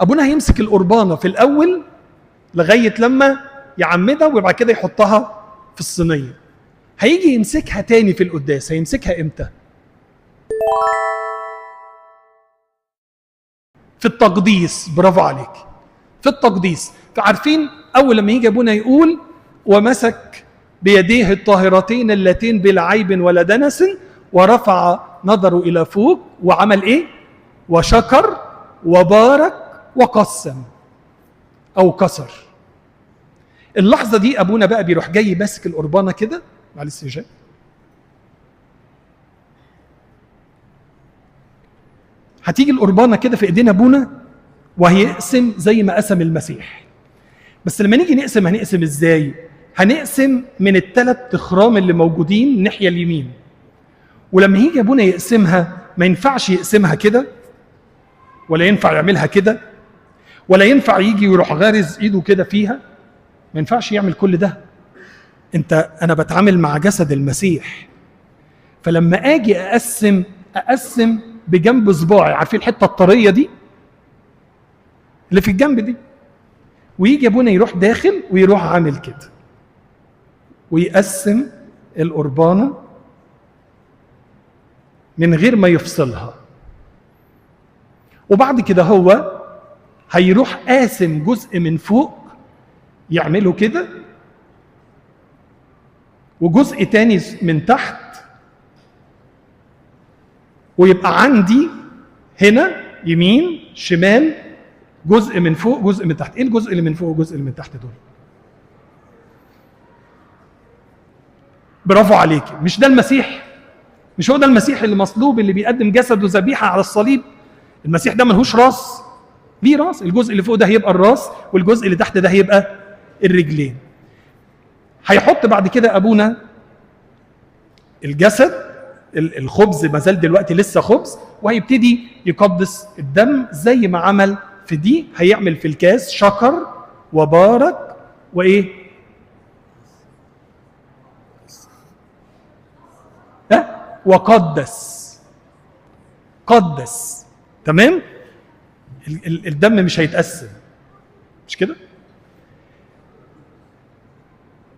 ابونا هيمسك القربانة في الاول لغاية لما يعمدها، وبعد كده يحطها في الصينية. هيجي يمسكها تاني في القداس، هيمسكها امتى؟ في التقديس. برافو عليك، في التقديس. فعارفين اول لما يجي ابونا يقول ومسك بيديه الطاهرتين اللتين بلا عيب ولا دنس ورفع نظره الى فوق وعمل ايه؟ وشكر وبارك وقسم او كسر. اللحظة دي ابونا بقى بيروح جاي ماسك القربانة كده، معلش يا جاي، هتيجي القربانة كده في ايدين ابونا وهيقسم زي ما قسم المسيح. بس لما نيجي نقسم هنقسم ازاي؟ هنقسم من الثلاث تخرام اللي موجودين ناحية اليمين. ولما يجي ابونا يقسمها ما ينفعش يقسمها كده، ولا ينفع يعملها كده، ولا ينفع يجي ويروح غارز ايده كده فيها. ما ينفعش يعمل كل ده. انا بتعامل مع جسد المسيح، فلما اجي اقسم بجنب صباعي، عارفين الحتة الطريه دي اللي في الجنب دي، ويجي ابونا يروح داخل ويروح عامل كده ويقسم القربانة من غير ما يفصلها. وبعد كده هو هيروح قاسم جزء من فوق يعمله كده، وجزء تاني من تحت، ويبقى عندي هنا يمين شمال، جزء من فوق جزء من تحت. ايه الجزء اللي من فوق وجزء اللي من تحت دول؟ برافو عليك. مش ده المسيح؟ مش هو ده المسيح اللي مصلوب، اللي بيقدم جسده ذبيحة على الصليب؟ المسيح ده ملهوش راس، ليه راس. الجزء اللي فوق ده هيبقى الراس، والجزء اللي تحت ده هيبقى الرجلين. هيحط بعد كده ابونا الجسد، الخبز ما زال دلوقتي لسه خبز، وهيبتدي يقدس الدم زي ما عمل في دي، هيعمل في الكاس شكر وبارك وايه؟ وقدس. قدس، تمام؟ الدم مش هيتقسم، مش كده؟